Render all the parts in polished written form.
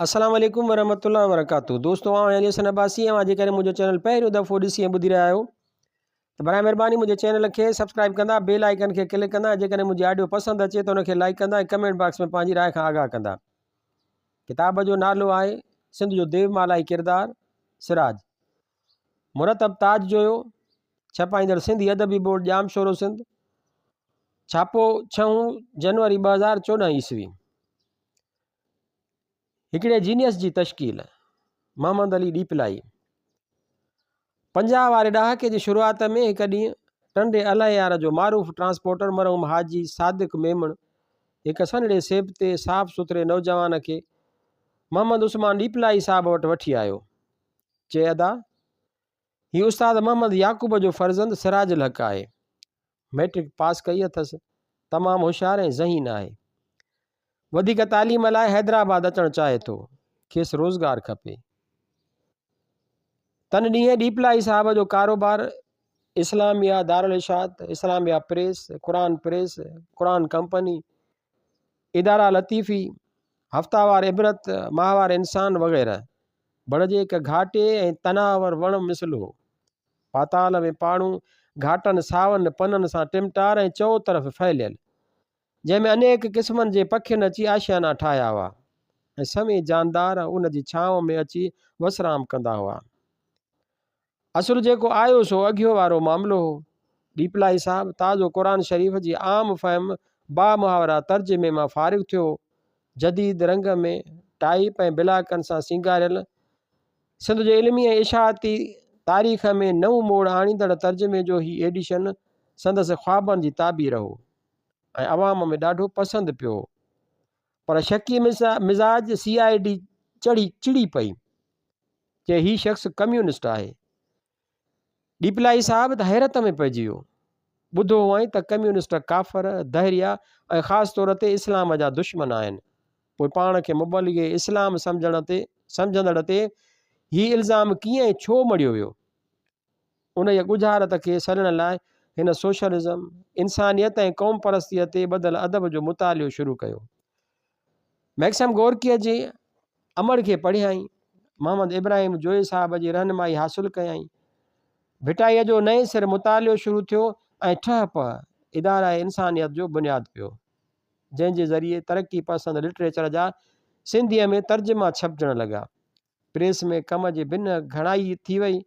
السلام عليڪم ورحمة الله وبرڪاته دوستو آئون علي حسن عباسي اوهان جيڪڏهن منهنجو چينل پهريون دفعو ڏسي ۽ ٻڌي رهيا آهيو ته برائي مهرباني منهنجي چينل کي سبسڪرائب ڪندا بيل آئيڪن کي ڪلڪ ڪندا جيڪڏهن منهنجي آڊيو پسند اچي ته ان کي لائڪ ڪندا ۽ ڪمينٽ باڪس ۾ پنهنجي راء کان آگاهه ڪندا ڪتاب جو نالو آهي سنڌ جو ديومالائي ڪردار سراج مرتب تاج جويو ڇپائيندڙ سنڌي ادبي بورڊ ڄامشورو سنڌ ڇاپو ڇهون جنوري 2014 عيسوي هڪڙي جينيس جي تشڪيل، محمد علي ڏيپلائي. 50 واري ڏهاڪي جي شروعات ۾ هڪ ڏينهن ٽنڊي الهيار جو معروف ٽرانسپورٽر مرحوم حاجي صادق ميمڻ هڪ سنهڙي سيبتي صاف سٿري نوجوان کي محمد عثمان ڏيپلائي صاحب وٽ وٺي آيو. چي ادا! هي استاد محمد يعقوب جو فرزند سراج الحق آهي. مئٽرڪ پاس ڪئي اٿس. تمام هوشيار ۽ ذهين آهي. وڌيڪ تعليم لاء حيدرآباد اچڻ چاهي ٿو. کيس روزگار کپي. تن ڏينهن ڏيپلائي صاحب جو ڪاروبار اسلاميه دارالاشاعت، اسلاميه پريس، قرآن پريس، قرآن ڪمپني، اداره لطيفي، هفتاوار عبرت، ماهوار انسان وغيره بڙ جي هڪ گهاٽي ۽ تناور وڻ مثل هو. پاتال ۾ پاڙون گهاٽن ساون پنن سان ٽمٽار ۽ چئو طرف ڦهليل، جنهن ۾ انيڪ قسمن جي پکين اچي آشيانا ٺاهيا هئا ۽ سوين جاندار ان جي ڇانو ۾ اچي وسرام ڪندا هئا. اصل جيڪو آيو سو اگهيو وارو معاملو هو. ڏيپلائي صاحب تازو قرآن شريف جي عام فهم بامحاوره ترجمي مان فارغ ٿيو هو. جديد رنگ ۾ ٽائيپ ۽ بلاڪن سان سينگاريل سنڌ جي علمي ۽ اشاعتي تاريخ ۾ نئون موڙ آڻيندڙ ترجمي جو هي ايڊيشن سندس خوابن جي تعبير هو ۽ عوام ۾ ڏاڍو پسند پيو هو. پر شڪي مزاج سي I D چڙهي چڙي پئي. چي هي شخص ڪميونسٽ آهي. ڏيپلائي صاحب ته حيرت ۾ پئجي ويو. ٻڌو هئائين ته ڪميونسٽ ڪافر، دهريا ۽ خاص طور تي اسلام جا دشمن آهن. پوء پاڻ کي مبلغ اسلام سمجهڻ تي سمجهندڙ تي هي الزام ڪيئن ۽ ڇو مڙهيو ويو؟ انهيء ڳجهارت کي سلڻ لاء هن سوشلزم، انسانيت ۽ قوم پرستيء تي ٻڌل ادب جو مطالعو شروع ڪيو. مئڪسم گورڪيء جي امڙ کي پڙهيائين. محمد ابراهيم جويي صاحب جي رهنمائي حاصل ڪيائين. ڀٽائيء جو نئين سر مطالعو شروع ٿيو ۽ ٺهه پهه اداره انسانيت جو بنياد پيو، جنهن جي ذريعي ترقي پسند لٽريچر جا سنڌيء ۾ ترجما ڇپجڻ لڳا. پريس ۾ ڪم جي بنهه گهڻائي ٿي وئي.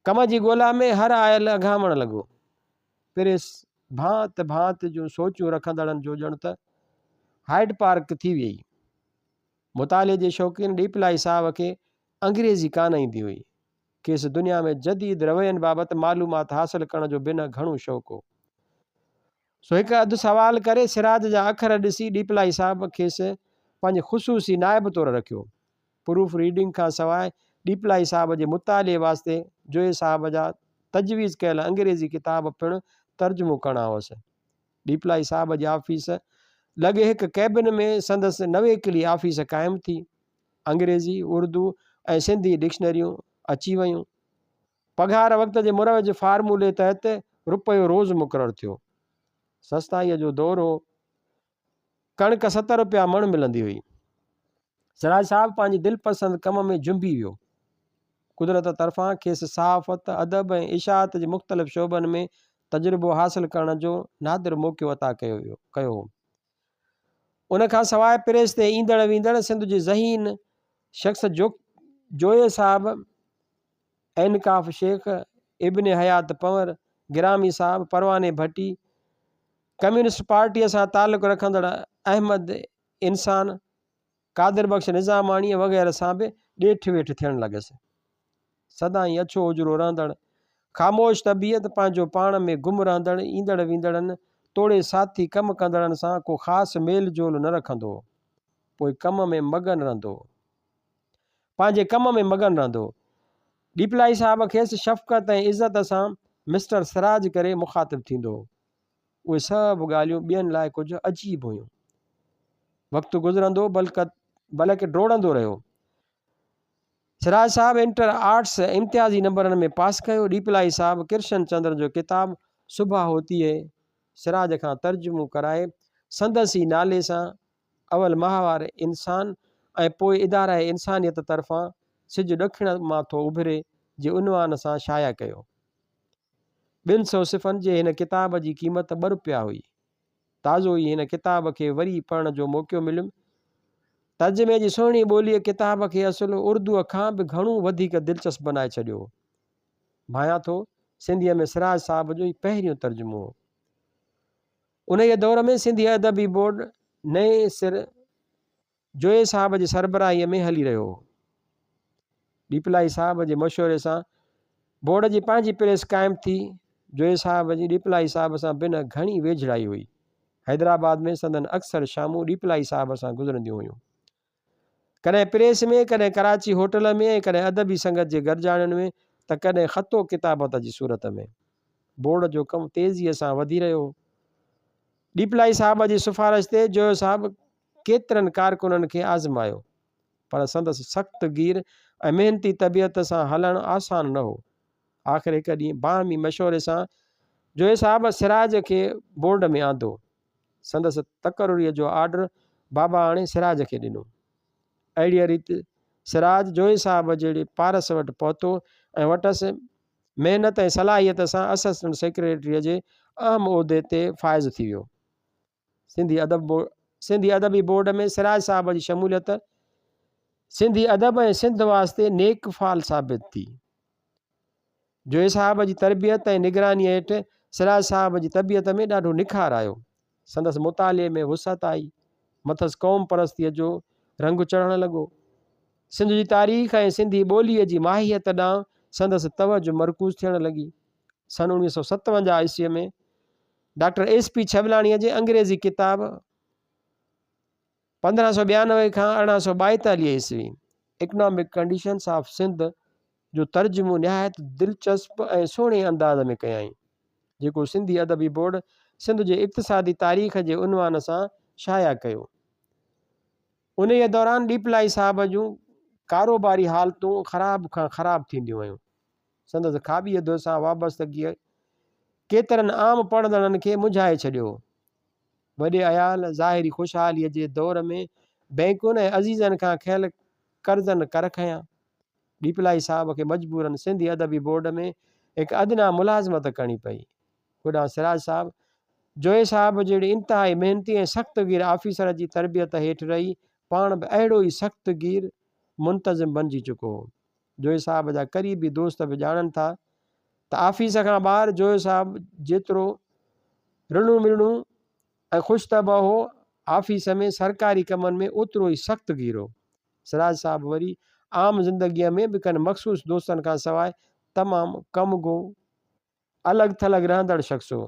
ڪم جي ڳولا ۾ هر آيل اگهامڻ لڳو. پريس ڀانت ڀانت جون سوچون رکندڙن جو ڄڻ ته هائيڊ پارڪ ٿي ويئي. مطالعي جي شوقين ڏيپلائي صاحب کي انگريزي ڪانه ايندي هئي. کيس دنيا ۾ جديد روين بابت معلومات حاصل ڪرڻ جو بنهه گهڻو شوق هو. سو هڪ اڌ سوال ڪري سراج جا اکر ڏسي ڏيپلائي صاحب کيس پنهنجي خصوصي نائب طور رکيو. پروف ريڊنگ کان سواء ڏيپلائي صاحب جي مطالعي واسطي جويي صاحب جا تجويز ڪيل انگريزي ڪتاب پڻ ترجمو ڪرڻا هئس. ڏيپلائي صاحب جي آفيس لڳ هڪ ڪئبن ۾ سندس نويڪلي آفيس قائم ٿي. انگريزي، اردو ۽ سنڌي ڊڪشنريون اچي ويون. پگهار وقت جي مروج فارمولي تحت رپيو روز مقرر ٿيو. سستائيء جو دور هو. ڪڻڪ 70 رپيا مڻ ملندي هئي. سراج صاحب پنهنجي دلپسند ڪم ۾ جنبي ويو. قدرت طرفان کيس صحافت، ادب ۽ اشاعت جي مختلف شعبن ۾ تجربو حاصل ڪرڻ جو نادر موقعو عطا ڪيو ويو ڪيو هو. ان کان سواء پريس تي ايندڙ ويندڙ سنڌ جي ذهين شخص جويي صاحب، عينڪاف شيخ، ابن حيات پنور، گرامي صاحب، پرواني ڀٽي، ڪميونسٽ پارٽيء سان تعلق رکندڙ احمد انسان، قادر بخش نظاماڻيء وغيره سان به ڏيٺ ويٺ ٿيڻ لڳس. سدائين اڇو اجرو رهندڙ، خاموش طبيعت، پنهنجو پاڻ ۾ گم رهندڙ، ايندڙ ويندڙن توڙي ساٿي ڪم ڪندڙن سان ڪو خاص ميل جول نه رکندو هو. پوء ڪم ۾ مگن رهندو هو. پنهنجي ڪم ۾ مگن رهندو هو. ڏيپلائي صاحب کيس شفقت ۽ عزت سان مسٽر سراج ڪري مخاطب ٿيندو هو. اهي سڀ ڳالهيون ٻين لاء ڪجهه عجيب هيون. وقت گذرندو بلڪ ڊوڙندو رهيو. سراج صاحب انٽر آرٽس امتيازي نمبرن ۾ پاس ڪيو. ڏيپلائي صاحب ڪرشن چندر جو ڪتاب صبح هوتي هي سراج کان ترجمو ڪرائي سندس ئي نالي سان اول ماهوار انسان ۽ پوء اداره انسانيت طرفان سج ڏکڻ مان ٿو اڀري جي عنوان سان شايع ڪيو. 200 صفحن جي هن ڪتاب جي قيمت ٻه رپيا هئي. تازو ئي هن ڪتاب کي وري پڙهڻ جو موقعو مليم. ترجمي جي سهڻي ٻوليء ڪتاب کي اصل اردوء کان به گهڻو وڌيڪ دلچسپ بنائي ڇڏيو هو. ڀانيان ٿو سنڌيء ۾ سراج صاحب جو هي پهريون ترجمو هو. انهيء دور ۾ سنڌي ادبي بورڊ نئين سر جويي صاحب جي سربراهيء ۾ هلي رهيو هو. ڏيپلائي صاحب جي مشوري سان بورڊ جي پنهنجي پريس قائم ٿي. جويي صاحب جي ڏيپلائي صاحب سان بنهه گهڻي ويجهڙائي هئي. حيدرآباد ۾ سندن اڪثر شامون ڏيپلائي صاحب سان گذرنديون هيون. ڪڏهن پريس ۾، ڪڏهن ڪراچي هوٽل ۾ ۽ ڪڏهن ادبي سنگت جي گڏجاڻين ۾ ته ڪڏهن خط و ڪتابت جي صورت ۾. بورڊ جو ڪم تيزيء سان وڌي رهيو هو. ڏيپلائي صاحب جي سفارش تي جويو صاحب ڪيترن ڪارڪنن کي آزمايو، پر سندس سخت گير ۽ محنتي طبيعت سان هلڻ آسان نه هو. آخر هڪ ڏينهن باهمي مشوري سان جويي صاحب سراج کي بورڊ ۾ آندو. سندس تقرريء جو آرڊر بابا آڻي سراج کي ڏنو. اهڙيء ريت سراج جويي صاحب جهڙي پارس وٽ پهتو ۽ وٽس محنت ۽ صلاحيت سان اسسٽنٽ سيڪريٽريء جي اهم عهدي تي فائز ٿي ويو. سنڌي ادب سنڌي ادبي بورڊ ۾ سراج صاحب جي شموليت سنڌي ادب ۽ سنڌ واسطي نيڪ فال ثابت ٿي. جويي صاحب جي تربيت ۽ نگرانيء هيٺ سراج صاحب جي طبيعت ۾ ڏاڍو نکار آيو. سندس مطالعي ۾ وسعت آئي. مٿس قوم پرستيء جو رنگ چڙهڻ لڳو. سنڌ جي تاريخ ۽ سنڌي ٻوليء جي ماهيت ڏانهن سندس توجهه مرڪوز ٿيڻ لڳي. سن 1957 عيسويء ۾ ڊاڪٽر ايس پي ڇٻلاڻيء جي انگريزي ڪتاب 1592 کان 1842 عيسوي، Economic Conditions of Sindh، جو ترجمو نهايت دلچسپ ۽ سهڻي انداز ۾ ڪيائين، جيڪو سنڌي ادبي بورڊ سنڌ جي اقتصادي تاريخ جي عنوان سان شايع ڪيو. انهيء دوران ڏيپلائي صاحب جون ڪاروباري حالتون خراب کان خراب ٿينديون ويون. سندس کاٻيء ڌر سان وابستگيء ڪيترن عام پڙهندڙن کي منجهائي ڇڏيو. وڏي عيال، ظاهري خوشحاليء جي دور ۾ بئنڪن ۽ عزيزن کان کنيل قرضن ڪر کنيا. ڏيپلائي صاحب کي مجبوراً سنڌي ادبي بورڊ ۾ هڪ ادنيٰ ملازمت ڪرڻي پئي. هوڏانهن سراج صاحب، جويي صاحب جهڙي انتهائي محنتي ۽ سخت گير آفيسر جي تربيت هيٺ رهي پاڻ به اهڙو ئي سخت گير منتظم بنجي چڪو هو. جويي صاحب جا قريبي دوست به ڄاڻن ٿا ته آفيس کان ٻاهر جويو صاحب جيترو رلڻو ملڻو ۽ خوش طبع هو، آفيس ۾ سرڪاري ڪمن ۾ اوترو ئي سخت گير هو. سراج صاحب وري عام زندگيء ۾ به ڪن مخصوص دوستن کان سواء تمام ڪم گو الڳ ٿلڳ رهندڙ شخص هو.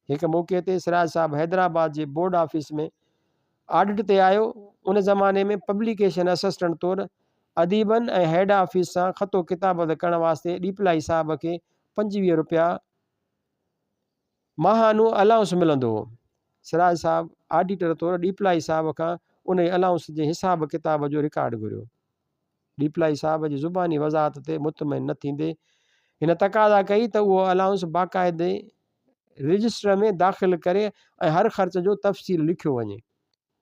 هڪ موقعي تي سراج صاحب حيدرآباد جي بورڊ آفيس ۾ آڊٽ تي آيو. ان زماني ۾ پبليڪيشن اسسٽنٽ طور اديبن ۽ هيڊ آفيس سان خط و ڪتابت ڪرڻ واسطي ڏيپلائي صاحب کي 25 روپيا ماهانو الائونس ملندو هو. سراج صاحب آڊيٽر طور ڏيپلائي صاحب کان انهي الائونس جي حساب ڪتاب جو رڪارڊ گهريو. ڏيپلائي صاحب جي زباني وضاحت تي مطمئن نه ٿيندي هن تقاضا ڪئي ته اهو الائونس باقاعدي رجسٽر ۾ داخل ڪري ۽ هر خرچ جو تفصيل لکيو وڃي.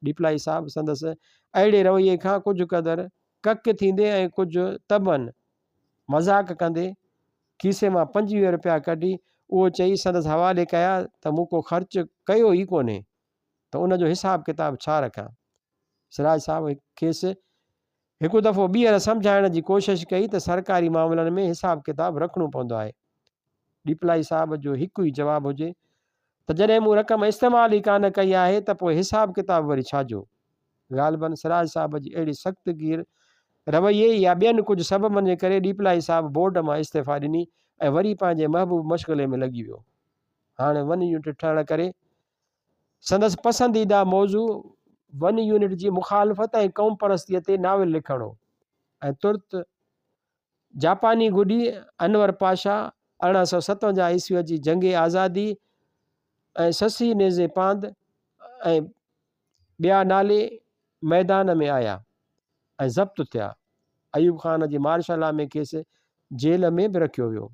ڏيپلائي صاحب سندس اهڙي رويي کان ڪجهه قدر ڪڪ ٿيندي ۽ ڪجهه طبعاً مذاق ڪندي کيسي مان 25 رپيا ڪڍي اهو چئي سندس حوالي ڪيا ته مون ڪو خرچ ڪيو ئي ڪونهي ته ان جو حساب ڪتاب ڇا رکان. سراج صاحب کيس هڪ دفعو ٻيهر سمجهائڻ جي ڪوشش ڪئي ته سرڪاري معاملن ۾ حساب ڪتاب رکڻو پوندو آهي. ڏيپلائي صاحب جو هڪ ئي جواب هجي ته جڏهن مون رقم استعمال ئي ڪانه ڪئي آهي ته پوء حساب ڪتاب وري ڇا جو؟ غالباً سراج صاحب جي اهڙي سخت گير رويي يا ٻين ڪجهه سببن جي ڪري ڏيپلائي صاحب بورڊ مان استعيفا ڏني ۽ وري پنهنجي محبوب مشغلي ۾ لڳي ويو. هاڻي ون يونٽ ٺهڻ ڪري سندس پسنديده موضوع ون يونٽ جي مخالفت ۽ قوم پرستيء تي ناول لکڻ هو ۽ ترت جاپاني گڏي انور پاشا 1857 عيسويء جي جنگ آزادي ۽ سسي نيزي پاند ۽ ٻيا نالي ميدان ۾ آيا ۽ ضبط ٿيا. ايوب خان جي مارشل لا ۾ کيس جيل ۾ به رکيو ويو.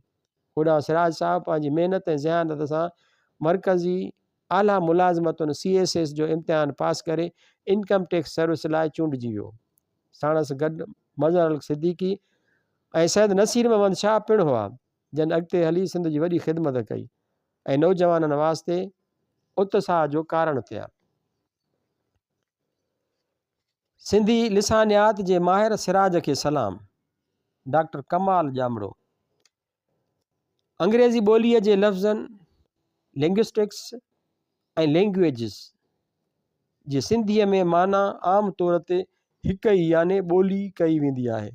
هوڏانهن سراج صاحب پنهنجي محنت ۽ ذهانت سان مرڪزي اعليٰ ملازمتن سي ايس ايس جو امتحان پاس ڪري انڪم ٽيڪس سروس لاء چونڊجي ويو. ساڻس گڏ مظهر الحق صديقي ۽ سيد نصير محمد شاهه پڻ هئا، جن اڳتي هلي سنڌ جي وڏي خدمت ڪئي ۽ نوجوانن واسطي اتساهه جو ڪارڻ ٿيا. سنڌي لسانيات جي ماهر سراج کي سلام، ڊاڪٽر ڪمال ڄامڙو. انگريزي ٻوليء جي لفظن Linguistics ۽ Languages جي سنڌيء ۾ معنيٰ عام طور تي هڪ ئي يعني ٻولي ڪئي ويندي آهي،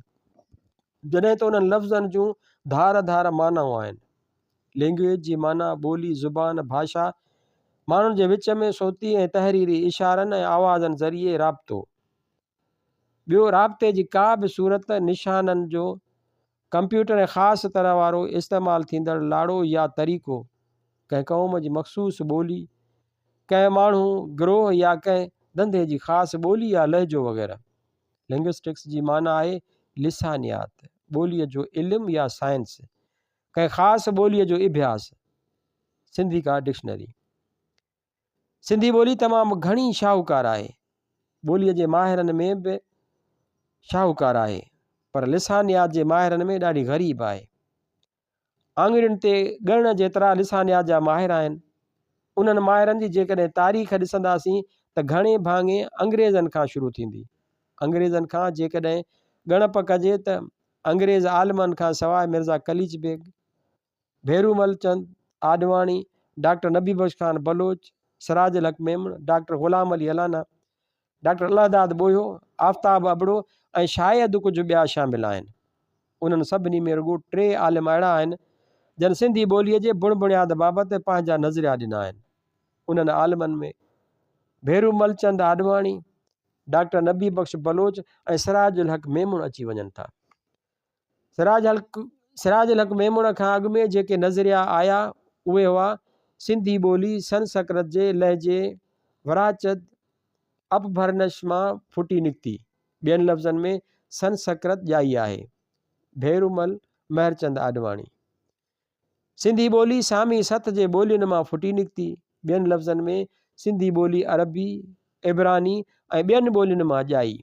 جڏهن ته انهن لفظن جون ڌار ڌار معنائون آهن. لينگويج جي معنيٰ ٻولي، زبان، ڀاشا، ماڻهن جي وچ ۾ صوتي ۽ تحريري اشارن ۽ آوازن ذريعي رابطو. ٻيو رابطي جي ڪا به صورت، نشانن جو ڪمپيوٽر ۽ خاص طرح وارو استعمال ٿيندڙ لاڙو يا طريقو، ڪنهن قوم جي مخصوص ٻولي، ڪنهن ماڻهو، گروهه يا ڪنهن ڌنڌي جي خاص ٻولي يا لهجو وغيره. لنگئسٽڪس جي معنيٰ آهي لسانيات، ٻوليء جو علم يا سائنس، ڪنهن خاص ٻوليء جو اڀياس. سنڌيڪا ڊڪشنري. سنڌي ٻولي تمام گهڻي شاهوڪار آهي. ٻوليء جي ماهرن ۾ به شاهوڪار آهي، پر لسانيات جي ماهرن ۾ ڏاڍي غريب آهي. آڱرين تي ڳڻڻ جيترا لسانيات جا ماهر آهن. انهن ماهرن جي جيڪڏهن تاريخ ڏسنداسين ته گهڻي ڀاڱي انگريزن کان شروع ٿيندي. انگريزن کان جيڪڏهن ڳڻپ ڪجي ته انگريز عالمن کان سواء مرزا قليچ بيگ، ڀيرومل چند Advani, doctor Nabi Bakhsh Khan Baloch, Siraj ul Haq Memon, doctor Ghulam Ali Allana, doctor Allahdad Bohio, آفتاب ابڙو ۽ شايد ڪجهه ٻيا شامل آهن. انهن سڀني ۾ رڳو ٽي عالم اهڙا آهن، جن سنڌي ٻوليء جي بڻ بڻياد بابت پنهنجا نظريا ڏنا آهن. انهن عالمن ۾ ڀيرومل چند آڏواڻي، ڊاڪٽر نبي بخش بلوچ ۽ سراج الحق ميمڻ اچي وڃن ٿا. سراج الحق سراج الحق ميمڻ کان اڳ ۾ جيڪي نظريا آيا اهي هئا، سنڌي ٻولي سنسڪرت جي لهجي وراچد اپڀرنش مان ڦٽي نڪتي، ٻين لفظن ۾ سنسڪرت ڄائي آهي. ڀيرومل مهرچند آڏواڻي. سنڌي ٻولي سامي سٿ جي ٻولين مان ڦٽي نڪتي. ٻين لفظن ۾ سنڌي ٻولي عربي، عبراني ۽ ٻين ٻولين مان ڄائي.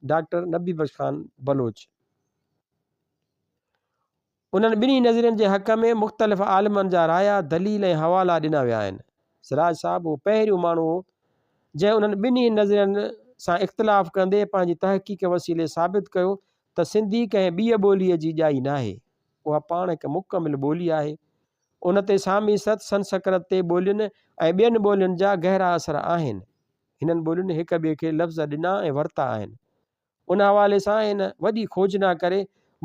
ڊاڪٽر نبي بخش خان بلوچ. انهن ٻنهي نظرين جي حق ۾ مختلف عالمن جا رايا، دليل ۽ حوالا ڏنا ويا آهن. سراج صاحب اهو پهريون ماڻهو هو، جنهن انهن ٻنهي نظرين سان اختلاف ڪندي پنهنجي تحقيق وسيلي ثابت ڪيو ته سنڌي ڪنهن ٻيء ٻوليء جي ڄائي ناهي. اها پاڻ هڪ مڪمل ٻولي آهي. ان تي سامي ست سنسڪرت تي ٻولين ۽ ٻين ٻولين جا گهرا اثر آهن. هنن ٻولين هڪ ٻئي کي لفظ ڏنا ۽ ورتا آهن. ان حوالي سان هن وڏي کوجنا ڪري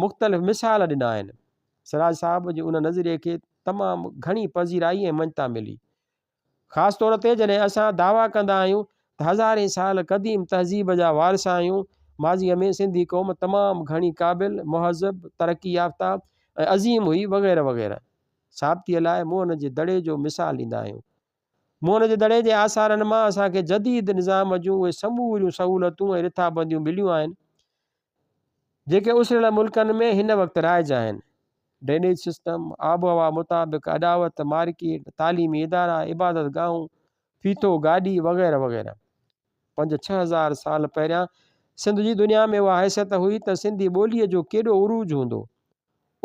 مختلف مثال ڏنا آهن. سراج صاحب جي ان نظريي کي تمام گهڻي پذيرائي ۽ مڃتا ملي. خاص طور تي جڏهن اسان دعويٰ ڪندا آهيون ته هزارين سال قديم تهذيب جا وارث آهيون، ماضيء ۾ سنڌي قوم تمام گهڻي قابل، مهذب، ترقي يافته ۽ عظيم هئي وغيره وغيره. ثابتيء لاء موهن جي دڙي جو مثال ڏيندا آهيون. موهن جي دڙي جي آثارن مان اسان کي جديد نظام جون اهي سموريون سهولتون ۽ رٿابنديون مليون آهن، جيڪي اسريل ملڪن ۾ هن وقت رائج آهن. ڊرينيج سسٽم، آب و هوا مطابق اڏاوت، مارڪيٽ، تعليمي ادارا، عبادت گاهون، ڦيٿو، گاڏي وغيره وغيره. پنج 6000 سال پهريان سنڌ جي دنيا ۾ اها حيثيت هئي ته سنڌي ٻوليء جو ڪيڏو عروج هوندو،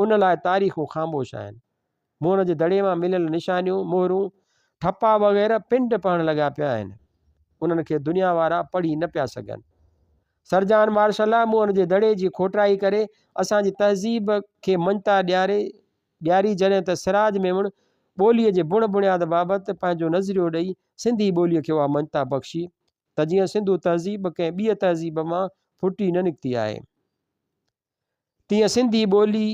ان لاء تاريخون خاموش آهن. موهن جي دڙي مان مليل نشانيون، مهرون، ٺپا وغيره پنڊ پهڻ لڳا پيا آهن. انهن کي دنيا وارا پڙهي نه پيا سگهن. سرجان مارشل موهن جي دڙي جي کوٽائي ڪري اسان جي تهذيب کي مڃتا ڏياري ڏياري جڏهن ته سراج ميمڻ ٻوليء جي بڻ بڻياد بابت پنهنجو نظريو ڏئي سنڌي ٻوليء کي اها مڃتا بخشي ته جيئن سنڌو تهذيب ڪنهن ٻيء تهذيب مان ڦٽي نه نڪتي آهي. تيئن سنڌي ٻولي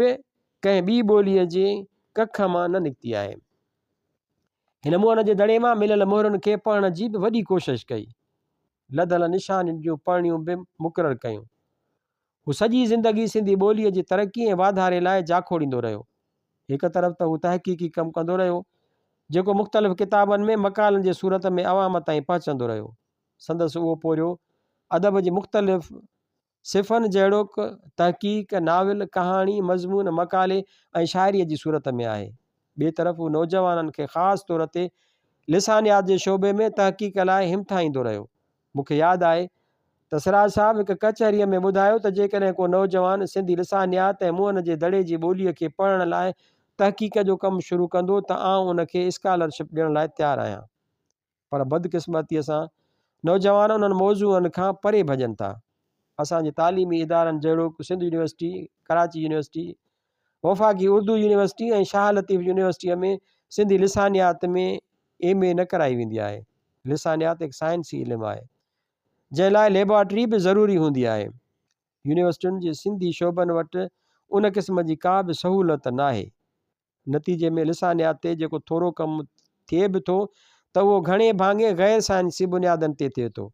به ڪنهن ٻي ٻوليء جي ڪک مان نه نڪتي آهي. هن موهن جي دڙي مان مليل مهرن کي پڙهڻ جي به وڏي ڪوشش ڪئي. لڌل نشانين جون پڙهڻيون به مقرر ڪيون. هو سڄي زندگي سنڌي ٻوليء جي ترقي ۽ واڌاري لاء جاکوڙيندو رهيو. هڪ طرف ته هو تحقيقي ڪم ڪندو رهيو، جيڪو مختلف ڪتابن ۾ مقالن جي صورت ۾ عوام تائين پهچندو رهيو. سندس اهو پورهيو ادب جي مختلف صفن جهڙوڪ، تحقيق، ناول، ڪهاڻي، مضمون، مقالي ۽ شاعريء جي صورت ۾ آهي. ٻئي طرف هو نوجوانن کي خاص طور تي لسانيات جي شعبي ۾ تحقيق لاء همٿائيندو رهيو. مون کي ياد آهي ته سراج صاحب هڪ ڪچهريء ۾ ٻڌايو ته جيڪڏهن ڪو نوجوان سنڌي لسانيات ۽ موهن جي دڙي جي ٻوليء کي پڙهڻ لاء تحقيق جو ڪم شروع ڪندو ته آئون ان کي اسڪالرشپ ڏيڻ لاء تيار آهيان. پر بدقسمتيء سان نوجوان انهن موضوعن کان پري ڀڄن ٿا. اسان جي تعليمي ادارن جهڙوڪ سنڌ يونيورسٽي، ڪراچي يونيورسٽي، وفاقي اردو يونيورسٽي ۽ شاهه لطيف يونيورسٽيء ۾ سنڌي لسانيات ۾ ايم اي نه ڪرائي ويندي آهي. لسانيات هڪ سائنسي علم آهي، جنهن لاء ليبارٽري به ضروري هوندي آهي. يونيورسٽين جي سنڌي شعبن وٽ ان قسم جي ڪا به سهولت ناهي. نتيجي ۾ لسانيات تي جيڪو ٿورو ڪم ٿئي به ٿو ته اهو گهڻي ڀاڱي غير سائنسي بنيادن تي ٿئي ٿو.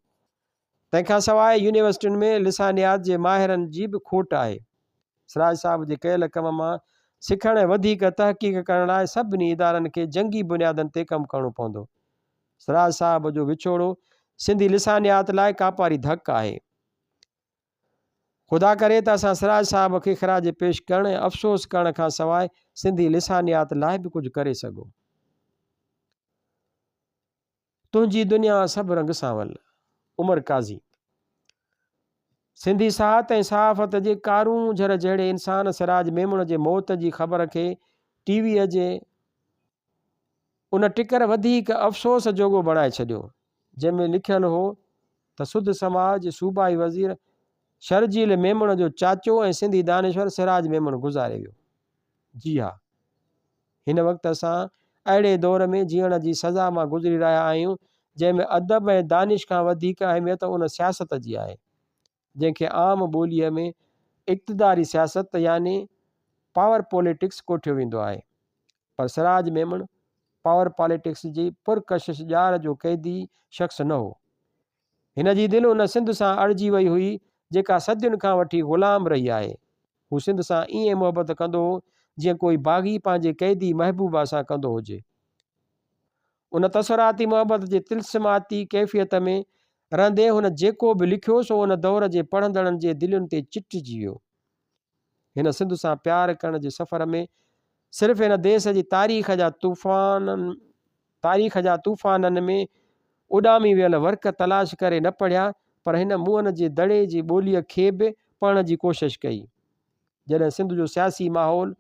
تنهن کان سواء يونيورسٽين ۾ لسانيات جي ماهرن جي به کوٽ آهي. سراج صاحب جي ڪيل ڪم مان سکڻ ۽ وڌيڪ تحقيق ڪرڻ لاء سڀني ادارن کي جنگي بنيادن تي ڪم ڪرڻو پوندو. سراج صاحب جو وڇوڙو سنڌي لسانيات لاء ڪاپاري ڌڪ آهي. خدا ڪري ته اسان سراج صاحب کي خراج پيش ڪرڻ ۽ افسوس ڪرڻ کان سواء سنڌي لسانيات لاء به ڪجهه ڪري سگهون. تنهنجي دنيا سڀ رنگ سانول، عمر قاضي. سنڌي ساهت ۽ صحافت جي ڪارونجهر جهڙي انسان سراج ميمڻ جي موت جي خبر کي ٽي ويء جي ان ٽڪر وڌيڪ افسوس جوڳو بڻائي ڇڏيو، جنهن ۾ لکيل هو ته سڌ سماء جي صوبائي وزير شرجيل ميمڻ جو چاچو ۽ سنڌي دانشور سراج ميمڻ گذاري ويو. جي ها! هن وقت اسان اهڙي دور ۾ جيئڻ جي سزا مان گذري رهيا آهيون، جنهن ۾ ادب ۽ دانش کان وڌيڪ اهميت ان سياست جي آهي، جنهن کي عام ٻوليء ۾ اقتداري سياست يعني پاور پوليٽڪس ڪوٺيو ويندو آهي. پر سراج ميمڻ پاور پاليٽڪس جي پرڪشش ڄار جو قيدي شخص نه هو. هن جي دل ان سنڌ سان اڙجي وئي هئي، جيڪا صدين کان وٺي غلام رهي آهي. هو سنڌ سان ائين محبت ڪندو هو، جيئن ڪوئي باغي پنهنجي قيدي محبوبا سان ڪندو هجي. ان تصوراتي محبت جي طلسماتي ڪيفيت ۾ رهندي هن جيڪو به لکيو، سو ان دور جي پڙهندڙن جي دلين تي چٽجي ويو. هن سنڌ سان پيار ڪرڻ جي سفر ۾ صرف هن ديس جي تاريخ جا طوفانن تاريخ جا طوفانن ۾ اڏامي ويل ورق تلاش ڪري نه پڙهيا پر هن موهن جي دڙي جي ٻوليء کي به پڙهڻ جي ڪوشش ڪئي. جڏهن سنڌ جو سياسي ماحول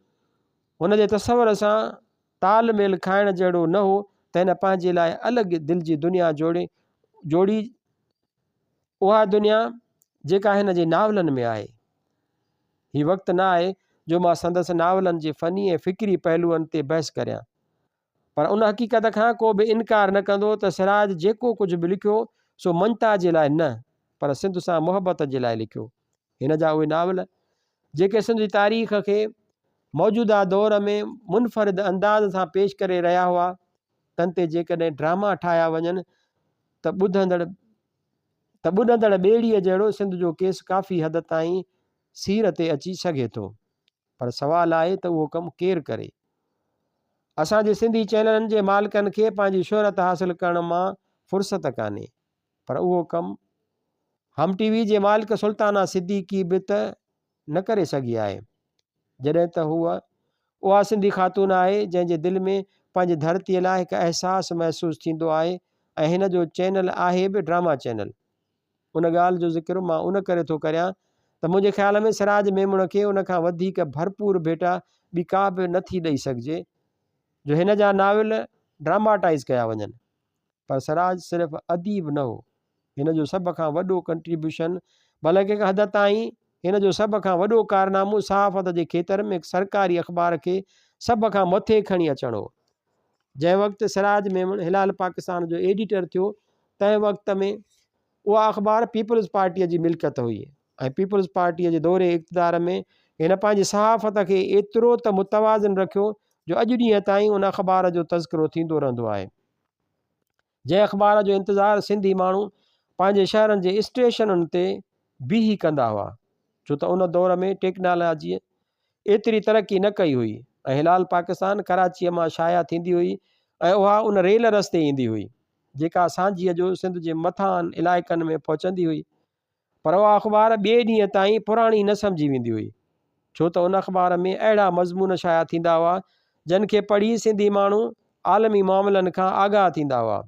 هن جي تصور سان تال ميل کائڻ جهڙو نه هو ته هن پنهنجي لاء الڳ دل جي دنيا جوڙي جوڙي اها دنيا جيڪا هن جي ناولن ۾ آهي. هي وقت نه آهي جو مان سندس ناولن جي فني ۽ فڪري پهلوئن تي بحث ڪريان. پر ان حقيقت کان ڪو به انڪار نه ڪندو ته سراج جيڪو ڪجهه به لکيو سو مڃتا جي لاء نه پر سنڌ سان محبت جي لاء لکيو. هن جا اهي ناول جيڪي سنڌ جي تاريخ کي موجوده دور ۾ منفرد انداز سان پيش ڪري رهيا هئا تن تي جيڪڏهن ڊراما ٺاهيا وڃن ته ٻڌندڙ ته ٻڏندڙ ٻيڙيء جهڙو سنڌ جو ڪيس ڪافي حد تائين سير تي اچي سگهي ٿو. پر سوال آهي ته اهو ڪم ڪير ڪري؟ اسان جي سنڌي چئنلن جي مالڪن کي پنهنجي شهرت حاصل ڪرڻ مان فرصت ڪانهي. پر اهو ڪم هم ٽي وي جي مالڪ سلطانه صديقي به ته نه ڪري سگهي آهي. جڏهن ته هوء اها سنڌي خاتون آهي جنهن جي دل ۾ پنهنجي ڌرتيء لاء هڪ احساس محسوس ٿيندو آهي ۽ هن جو چينل آهي به ڊراما چينل. ان ڳالهه جو ذڪر مان ان ڪري ٿو ڪريان ته منهنجي خيال ۾ سراج ميمڻ کي ان کان وڌيڪ ڀرپور ڀيٽا ٻي ڪا به نه ٿي ڏئي سگهجي جو هن جا ناول ڊراماٽائيز ڪيا وڃن. پر سراج صرف اديب نه هو، هن جو سڀ کان وڏو ڪنٽريبيوشن بلڪ هڪ حد تائين هن جو سڀ کان وڏو ڪارنامو صحافت جي کيتر ۾ هڪ سرڪاري اخبار کي سڀ کان مٿي کڻي اچڻ هو. جنهن وقت سراج ميمڻ هلال پاڪستان جو ايڊيٽر ٿيو تنهن وقت ۾ اها اخبار پيپلز پارٽيء جي ملڪيت هئي ۽ پيپلز پارٽيء جي دور اقتدار ۾ هن پنهنجي صحافت کي ايترو ته متوازن رکيو جو اڄ ڏينهن تائين ان اخبار جو تذڪرو ٿيندو رهندو آهي. جنهن اخبار جو انتظار سنڌي ماڻهو پنهنجي شهرن جي اسٽيشنن تي بيهي ڪندا هئا، ڇو ته ان دور ۾ ٽيڪنالاجيء ايتري ترقي نه ڪئي هئي ۽ هلال پاڪستان ڪراچيء مان شايع ٿيندي هئي ۽ اها ان ريل رستي ايندي هئي، جيڪا سانجهيء جو سنڌ جي مٿاهن علائقن ۾ پهچندي هئي. پر اها اخبار ٻئي ڏينهن تائين پراڻي نه سمجهي ويندي هئي، ڇو ته ان اخبار ۾ اهڙا مضمون شايع ٿيندا هئا، جن کي پڙهي سنڌي ماڻهو عالمي معاملن کان آگاهه ٿيندا هئا.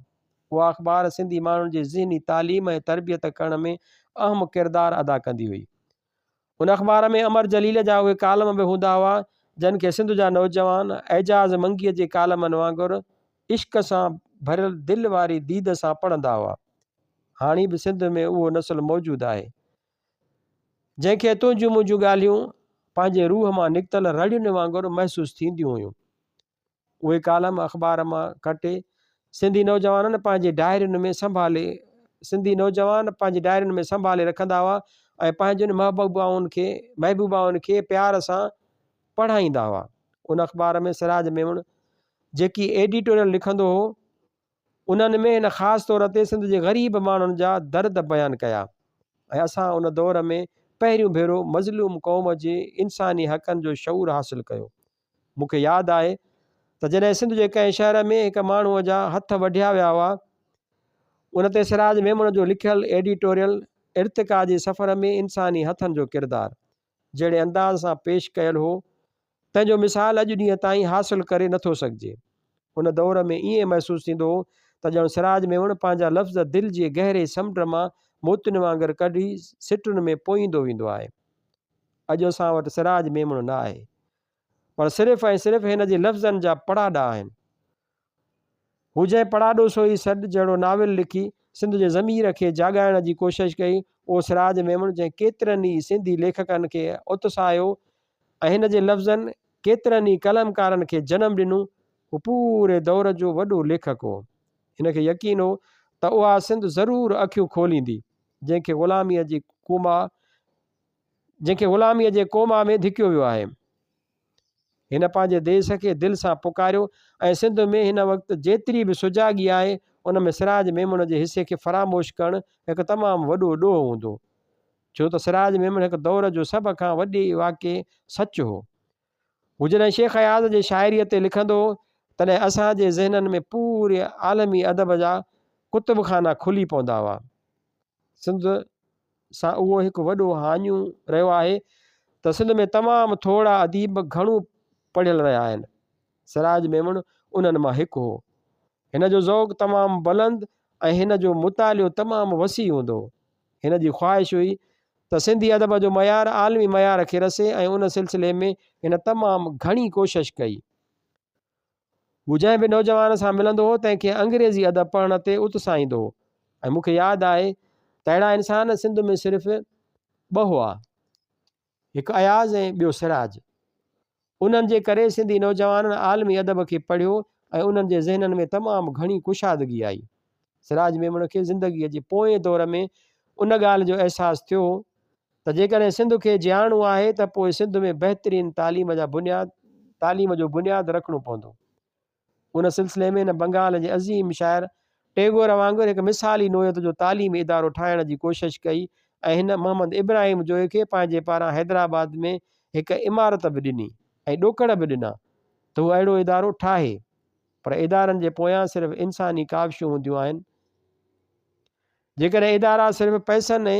اها اخبار سنڌي ماڻهن جي ذهني تعليم ۽ تربيت ڪرڻ ۾ اهم ڪردار ادا ڪندي هئي. ان اخبار ۾ امر جليل جا اهي ڪالم به هوندا هئا، جن کي سنڌ جا نوجوان اعجاز منگيء جي ڪالمن وانگر عشق سان ڀريل دل واري ديد سان پڙهندا هئا. هاڻي به سنڌ ۾ اهو نسل موجود آهي، جنهن کي تنهنجون منهنجون ڳالهيون پنهنجي روح مان نڪتل رڙين وانگر محسوس ٿينديون هيون. اهي ڪالم اخبار مان ڪٽي سنڌي نوجوانن پنهنجي ڊائرين ۾ سنڀالي سنڌي نوجوان پنهنجي ڊائرين ۾ سنڀالي رکندا هئا ۽ پنهنجين محبوبائن کي محبوبائن کي پيار سان پڙهائيندا هئا. ان اخبار ۾ سراج ميمڻ جيڪي ايڊيٽوريل لکندو هو انهن ۾ هن خاص طور تي سنڌ جي غريب ماڻهن جا درد بيان ڪيا ۽ اسان ان دور ۾ پهريون ڀيرو مظلوم قوم جي انساني حقن جو شعور حاصل ڪيو. مون کي ياد آهي ته جڏهن سنڌ جي ڪنهن شهر ۾ هڪ ماڻهوء جا هٿ وڍيا ويا هئا، ان تي سراج ميمڻ جو لکيل ايڊيٽوريل ارتقا جي سفر ۾ انساني هٿن جو ڪردار جهڙي انداز سان پيش ڪيل هو، تنهن جو مثال اڄ ڏينهن تائين حاصل ڪري نٿو سگهجي. ان دور ۾ ائين محسوس ٿيندو هو ته ڄڻ سراج ميمڻ پنهنجا لفظ دل جي گهري سمنڊ مان موتين وانگر ڪڍي سٽن ۾ پوئيندو ويندو آهي. اڄ اسان وٽ سراج ميمڻ نه آهي، پر صرف ۽ صرف هن جي لفظن جا پڙاڏا آهن. هو جنهن پڙاڏو سوئي سڏ جهڙو ناول لکي سنڌ جي ضمير کي جاڳائڻ جي ڪوشش ڪئي، اهو سراج ميمڻ جنهن ڪيترن ئي سنڌي ليکڪن کي اتساهيو ۽ هن جي لفظن ڪيترن ئي قلمڪارن کي جنم ڏنو، هو پوري دور جو وڏو ليکڪ هو. هن کي يقين هو ته اها سنڌ ضرور اکيون کوليندي، جنهن کي غلاميء جي ڪوما جنهن کي غلاميء جي ڪوما ۾ ڌڪيو ويو آهي. هن پنهنجي ديس کي دل سان پڪاريو ۽ سنڌ ۾ هن وقت جيتري به سجاڳي آهي، ان ۾ سراج ميمڻ جي حصي کي فراموش ڪرڻ هڪ تمام وڏو ڏوهه هوندو. ڇو ته سراج ميمڻ هڪ دور جو سڀ کان وڏي واقعي سچ هو. هو جڏهن شيخ اياز جي شاعريء تي لکندو هو، تڏهن اسان جي ذهنن ۾ پوري عالمي ادب جا ڪتب خانا کلي پوندا هئا. سنڌ سان اهو هڪ وڏو هاڃو رهيو آهي ته سنڌ ۾ تمام ٿورڙا اديب گهڻو پڙهيل رهيا آهن. سراج ميمڻ انهن مان هڪ هو. هن جو ذوق تمام بلند ۽ هن جو مطالعو تمام وسيع هوندو هو. هن جي خواهش هئي ته سنڌي ادب جو معيار عالمي معيار کي رسي ۽ ان سلسلي ۾ هن تمام گهڻي ڪوشش ڪئي. هو جنهن به نوجوان سان ملندو هو، تنهن کي انگريزي ادب پڙهڻ تي اتساهيندو هو ۽ مون کي ياد آهي ته اهڙا انسان سنڌ ۾ صرف ٻه هئا، هڪ اياز ۽ ٻيو سراج. انهن جي ڪري سنڌي نوجوانن عالمي ادب کي پڙهيو ۽ انهن جي ذهنن ۾ تمام گهڻي ڪشادگي آئي. سراج ميمڻ کي زندگيء جي پوئين دور ۾ ان ڳالهه جو احساس ٿيو ته جيڪڏهن سنڌ کي جياڻو آهي ته پوء سنڌ ۾ بهترين تعليم جا بنياد تعليم جو بنياد رکڻو پوندو. ان سلسلي ۾ هن بنگال جي عظيم شاعر ٽيگور وانگر هڪ مثالي نوعيت جو تعليمي ادارو ٺاهڻ جي ڪوشش ڪئي ۽ هن محمد ابراهيم جويي کي پنهنجي پاران حيدرآباد ۾ هڪ عمارت به ڏني ۽ ڏوڪڙ به ڏنا ته هو اهڙو ادارو ٺاهي پر ادارن جي پويان صرف انساني ڪاوشون هونديون آهن. جيڪڏهن ادارا صرف پئسن ۽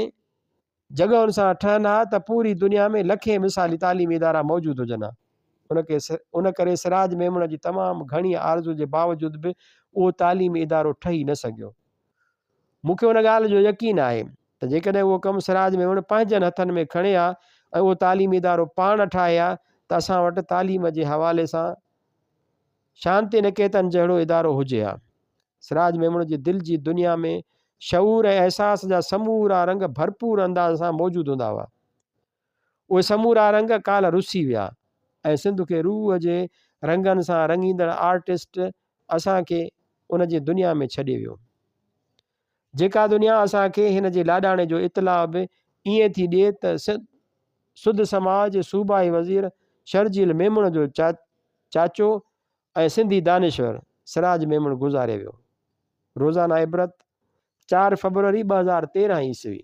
جڳهن سان ٺهن ها ته پوري دنيا ۾ لکين مثالي تعليمي ادارا موجود هجن ها. ان ڪري سراج ميمڻ جي تمام گهڻي آرزو جي باوجود به اهو تعليمي ادارو ٺهي نه سگهيو. مون کي ان ڳالهه جو يقين آهي ته جيڪڏهن اهو ڪم سراج ميمڻ پنهنجن هٿن ۾ کڻي ها ۽ اهو تعليمي ادارو پاڻ ٺاهي ها ته اسان وٽ تعليم جي حوالي سان شانتي نڪيتن جهڙو ادارو هجي ها. سراج ميمڻ جي دل جي دنيا ۾ شعور ۽ احساس جا سمورا رنگ ڀرپور انداز سان موجود هوندا هئا. اهي سمورا رنگ ڪالهه رسي ويا ۽ سنڌ کي روح جي رنگن سان رڱيندڙ آرٽسٽ اسان کي ان جي دنيا ۾ ڇڏي ويو. جيڪا دنيا اسان کي هن جي لاڏاڻي جو اطلاع به ائين ٿي ڏئي ته سڌ سماء جي صوبائي وزير شرجيل ميمڻ جو چاچو ۽ سنڌي دانشور سراج ميمڻ گذاري ويو. روزانه عبرت، چار فبروري 2013 عيسوي.